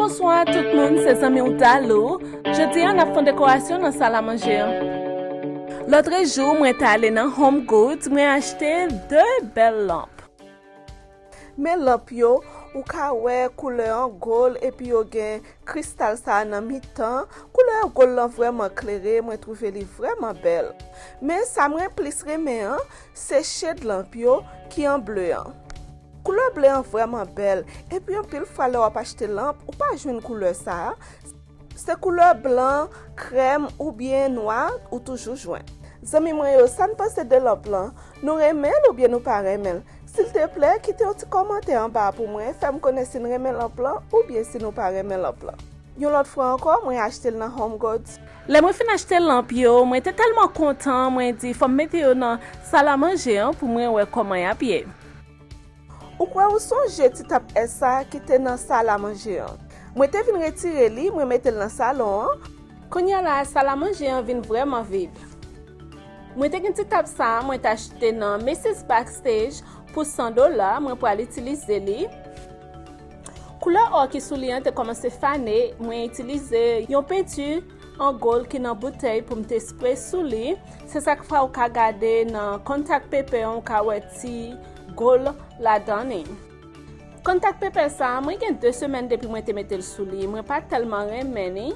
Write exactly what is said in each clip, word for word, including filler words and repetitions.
Bonswa tout moun, se zanmi w Dalou. Jodi a n ap fè yon dekorasyon nan sal a manje an. Lòtrejou, mwen t ale nan Home Goods, mwen achte de bèl lanp. Men lanp yo, ou ka wè koulè an gòl epi yo gen kristal sa a nan mitan. Koulè gòl lan vrèman klere, mwen twouve li vrèman bèl. Men sa mwen plis renmen an, se shade lanp yo ki an ble an. Koulè ble an vrèman bèl, epi anpil fwa lè w ap achte lanp, ou pa jwenn koulè sa a. Se koulè blan, krèm oubyen nwa ou toujou jwenn. Zanmi mwen yo, sa n panse de lanp lan? Nou renmen l oubyen nou pa renmen l? Silteplè, kite yon ti kòmantè anba a pou mwen, fè m konnen si n renmen lanp lan oubyen si nou pa renmen lanp lan. Yon lòt fwa ankò, mwen achte l nan Home Goods. Lè mwen fin achte lanp yo, mwen te tèlman kontan, mwen di fò m mete yo nan sal a manje an pou mwen wè kòman y ap ye. Ou kwè ou sonje ti tap S sa a ki te nan sal a manje an? Mwen te vin retire li, mwen mete l nan salon an. Kounye a la a, sal a manje an vin vrèman vid. Mwen te gen ti tap sa a, mwen t achte nan Macy's Backstage pou san dola, mwen pral itilize li. Koulè ò ki sou li an te kòmanse fane, mwen itilize yon penti an gòl ki nan boutèy pou m te spre sou li. Se sa k fè ou ka gade nan contact paper an, ou ka wè ti gòl ladan li. Contact paper sa a, mwen gen de semèn depi mwen te mete l sou li. Mwen pa tèlman renmen li.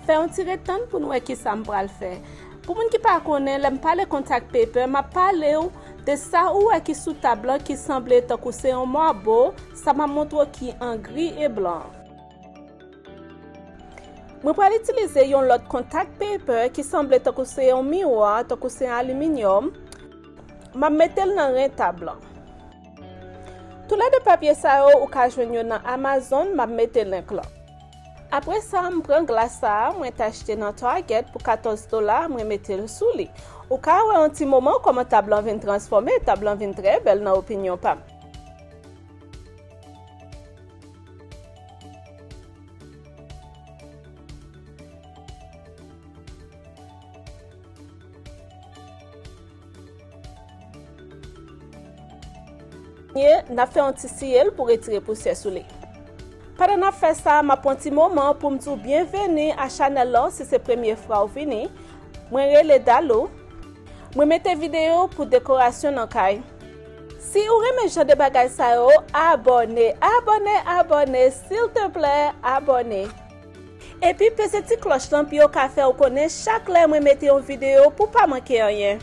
Fè yon ti ret tann pou n wè kisa m pral fè. Pou moun ki pa konnen, lè m pale contact paper, m ap pale w de sa ou wè ki sou tab lan ki sanble tankou se yon mabo, sa m ap montre w ki an gri e blan. Mwen pral itilize yon lòt contact paper ki sanble tankou se yon miwa, tankou se aliminyòm. M ap mete l nan ren tab lan. Toulède papye sa yo, ou ka jwenn yo nan Amazon, m ap mete link lan. Apre sa, m pran glas sa a, mwen t achte nan Target pou katòz dola, mwen mete l sou li. Ou ka wè an ti moman kòman tab lan vin transfòme, tab lan vin trè bèl nan opinyon pa m. N ap fè yon ti siye l pou retire pousyè sou li. Pandan n ap fè sa, m ap pran ti moman pou m di w byenveni a chanèl lan si se premye fwa w vini. Mwen rele Dalou. Mwen mete videyo pou dekorasyon nan kay. Si ou renmen jan de bagay sa yo, abòne, abòne, abòne, silteplè, abòne. Epi peze ti klòch lan pou yo ka fè w konnen chak lè mwen mete yon videyo pou w pa manke anyen.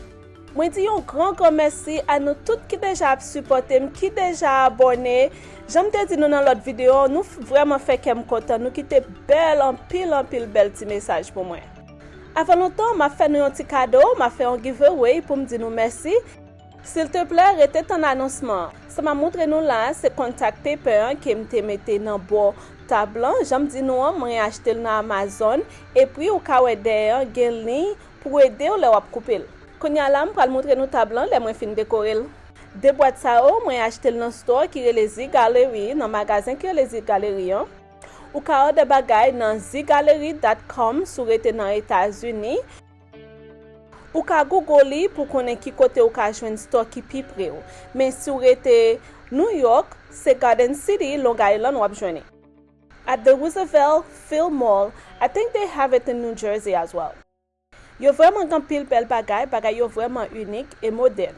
Mwen di yon gran gran mèsi a nou tout ki deja ap sipòte m, ki deja abòne. Jan m te di nou nan lòt videyo, nou f- vrèman fè kè m kontan, nou kite bèl, anpil anpil bèl ti mesaj pou mwen. Avan lontan, m ap fè nou yon ti kado, m ap fè yon giveaway pou m di nou mèsi. Silteplè, rete tann anonsman an. Sa m ap montre nou la a, se contact paper an ke m te mete nan bò tab lan. Jan m di nou an, mwen achte l nan Amazon. Epi, ou ka wè dèyè an, gen liy pou ede w lè w ap koupe l. Kounye a la, m pral montre nou tab lan lè mwen fin dekore l. De bwat sa yo, mwen achte l nan store ki rele Z Gallery, nan magazen ki rele Z Gallery an. Ou ka òdè bagay nan z gallery dot com si w rete nan Etazini. Ou ka Google li pou konnen ki kote ou ka jwenn store ki pi pre w. Men si w rete New York, se Garden City, Long Island, w ap jwenn li. At the Roosevelt Film Mall, I think they have it in New Jersey as well. Yo vrèman gen anpil bèl bagay, bagay yo vrèman inik e modèn.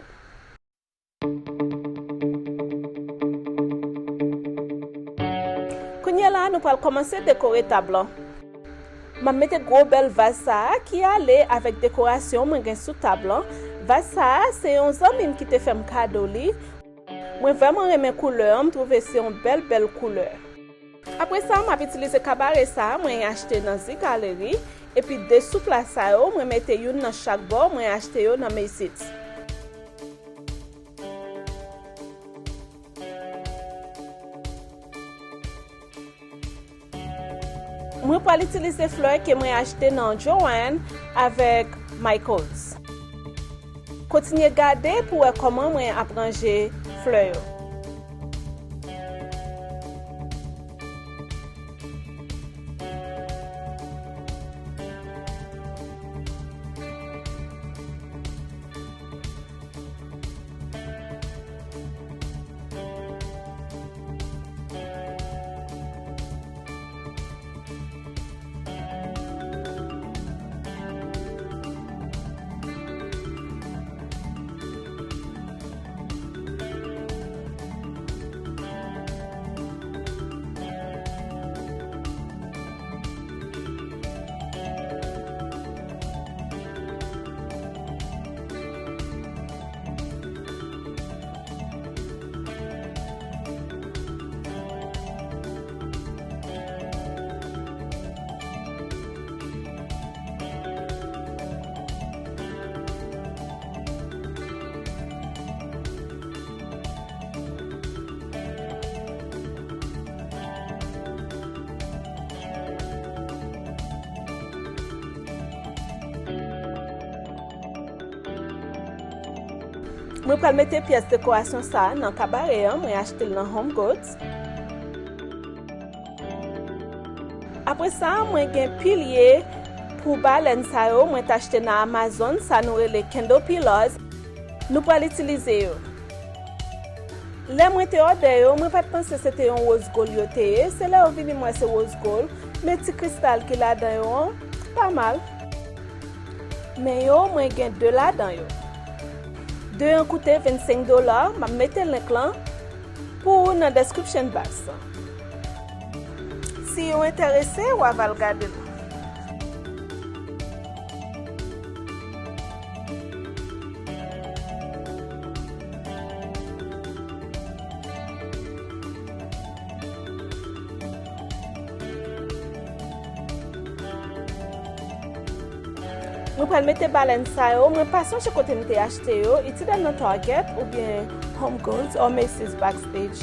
Kounye a la, nou pral kòmanse dekore tab lan. M ap mete gwo bèl vaz sa a ki ale avèk dekorasyon mwen gen sou tab lan. Vaz sa a, se yon zanmi m ki te fè m kado li. Mwen vrèman renmen koulè an, m twouve se yon bèl, bèl koulè. Apre sa, m ap itilize kabare sa a mwen achte nan Z Gallery, epi de soupla sa yo, mwen mete youn nan chak bò, mwen achte yo nan Macy's. Mwen pral itilize flè ke mwen achte nan Joann avèk Michaels. Kontinye gade pou wè kòman mwen ap ranje flè yo. Mwen pral mete pyès dekorasyon sa a nan kabare an, mwen achte l nan Home Goods. Apre sa, mwen gen pilye pou balèn sa yo, mwen t achte nan Amazon, sa nou rele candle pillars. Nou pral itilize yo. Lè mwen te òdè yo, mwen pa t panse se te yon woz gold yo te ye. Se lè yo vini m wè se woz gold, men ti kristal ki ladan yo an, pa mal. Men yo, mwen gen de ladan yo. De an koute vennsenk dola, m ap mete link lan pou ou nan description box lan. Si w enterese, w a va l gade l. Mwen pral mete balèn sa yo, mwen pa sonje kote m te achte yo, itidèl nan Target oubyen Home Goods or Macy's Backstage.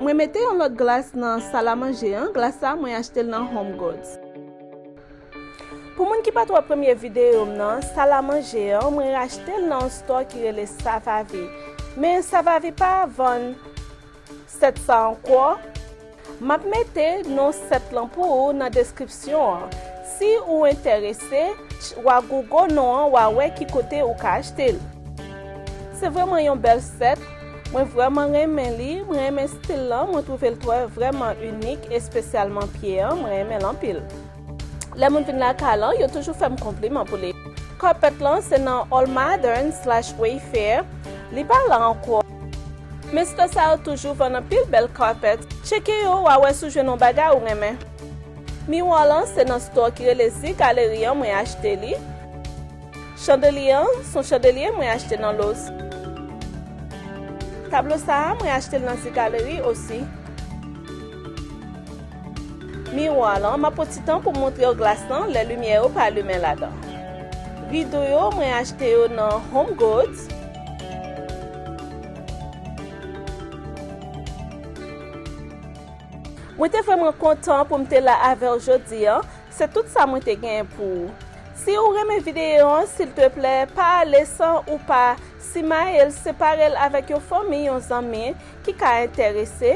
Mwen mete yon lòt glas nan sal a manje an. Glas sa, mwen achte l nan Home Goods. Pou moun ki pa t wè premye videyo m nan, sal a manje an, mwen achte l nan yon store ki rele Savavi. Men Savavi pa vann sèt sa ankò. M ap mete non sèt lan pou ou nan deskripsyon an. Si ou enterese, w a Google non an, w a wè ki kote ou ka achte l. Se vrèman yon bèl sèt. Mwen vrèman renmen li. Mwen renmen stil lan. Mwen twouve l twè vrèman inik, espesyalman pye an. Mwen renmen l anpil. Lè moun vin lakay lan, yo toujou fè m konpliman pou li. Carpet lan se nan All Modern slash Wayfair. Li pa la ankò. Men store sa yo toujou vann anpil bèl carpet. Tcheke yo, w a wè si w jwenn yon bagay ou renmen. Miwa lan se nan store ki rele Zi Galerie an mwen achte li. Chandelye an, se yon chandelye mwen achte nan Lowe's. Tablo sa a, mwen achte l nan Zi Galerie osi. Miwa lan, m ap pran ti tan pou m montre w glas lan lè limyè yo pa limen ladan. Rido yo, mwen achte yo nan Home Goods. Mwen te vrèman kontan pou m te la avè w jodi a. Se tout sa mwen te genyen pou ou. Si ou renmen videyo an, silteplè, pa ale san ou pa simaye l, separe l avèk yon fanmi, yon zanmi ki ka enterese.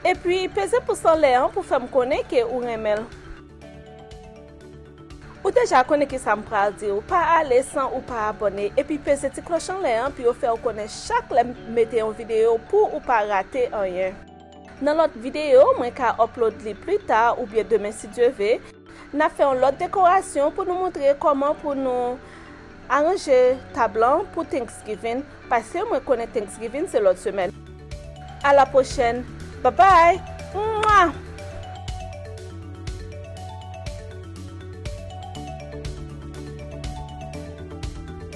Epi, peze pous anlè an pou fè m konnen ke ou renmen l. Ou deja konnen ki sa m pral di w, pa ale san ou pa abòne, epi peze ti klòch anlè an pou yo fè w konnen chak lè m mete yon videyo pou ou pa rate anyen. Nan lòt videyo, mwen ka upload li pli ta oubyen demen si Dye ve. N ap fè yon lòt dekorasyon pou nou montre kòman pou nou aranje tab lan pou Thanksgiving, paske mwen konnen Thanksgiving se lòt semèn. A la pwochèn. Babay! Mwa!